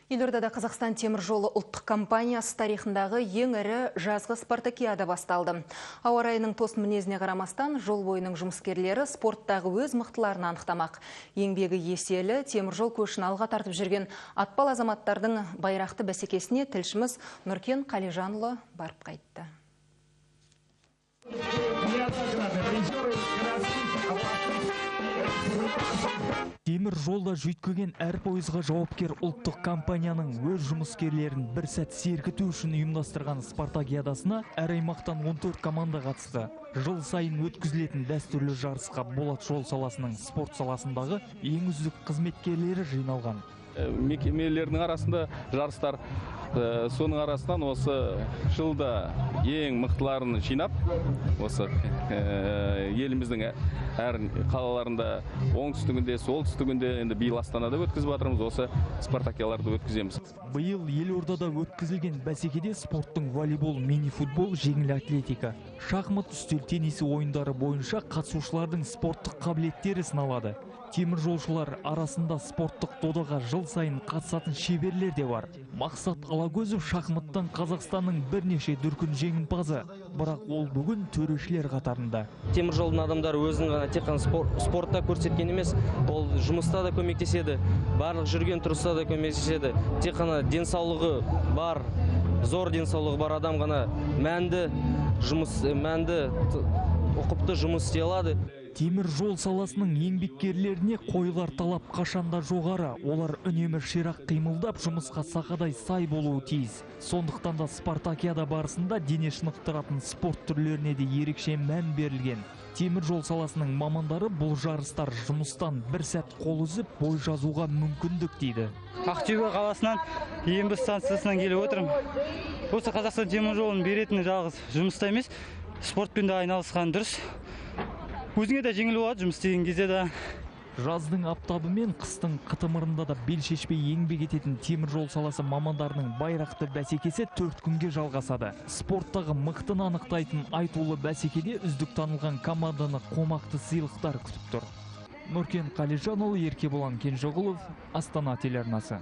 Елордада Қазақстан темір жолы ұлттық компаниясы тарихындағы ең ірі жазғы спартакиада басталды. Ауа райының тосын мінезіне қарамастан, жол бойының жұмыскерлері спорттағы өз мықтыларын анықтамақ. Еңбегі еселі темір жол көшін алға тартып жүрген атпал азаматтардың байрақты бәсекесіне тілшіміз Нұркен Қалижанұлы барып қайтты. Темір жолда жүйткіген әр пойызға жауапкер ұлттық компанияның өз жұмыскерлерін бір сәт сергіту үшін ұйымдастырған спартакиадасына әр аймақтан 14 команда қатысты. Жыл сайын өткізілетін дәстүрлі жарысқа болат жол саласының спорт саласындағы ең үздік қызметкерлері жиналған. Мекемелердің арасында жарыстар, соның арасынан осы жылда ең мықтыларын жинап, осы еліміздің әр қалаларында, оңтүстігінде, солтүстігінде, енді биыл Астанада өткізіп жатырмыз, осы спартакиадаларды өткіземіз. Биыл елордада өткізілген бәсекеде спорттың волейбол, мини-футбол, жеңіл атлетика, шахмат, үстел теннисі ойындары бойынша қатысушылардың спорттық қабілеттері сыналады. Темір жолшылар арасында спорттық додаға жыл сайын қатысатын шеберлер де бар. Мақсат Алагөзов шахматтан Қазақстанның бірнеше дүркін жеңімпазы, бірақ ол бүгін төрешілер қатарында. Темір жолдың адамдары өзін ғана тек қана спортта көрсеткен емес, ол жұмыста да көмектеседі, барлық жүрген тұрыста да көмектеседі. Тек қана денсаулығы бар, зор денсаулығы бар адам ғана мәнді жұмыс, мәнді ұқыпты жұмыс істей алады. Темір жол саласының еңбеккерлеріне қойылар талап қашанда жоғары. Олар үнемі ширақ қимылдап, жұмысқа сақадай сай болуы тиіс. Сондықтан да спартакиада барысында дене шынықтыратын спорт түрлеріне де ерекше мән берілген. Темір жол саласының мамандары бұл жарыстар жұмыстан бір сәт қол үзіп, бой жазуға мүмкіндік дейді. Ақтөбе қаласынан Ембі станциясынан келіп отырмын. Осы Қазақстан темір жолының беретіні жалғыз жұмыста емес, спортпен де айналысқан дұрыс. Өзіңе де жеңіл болады жұмыс істеген кезде де. Жаздың аптабы мен қыстың қытымырында да бел шешпей еңбек ететін темір жол саласы мамандарының байрақты бәсекесі 4 күнге жалғасады. Спорттағы мықтыны анықтайтын айтулы бәсекеде үздік танылған команданы қомақты сыйлықтар күтіп тұр. Нұркен Қалижанұлы, Еркебұлан Кенжеғұлов, Астана телеарнасы.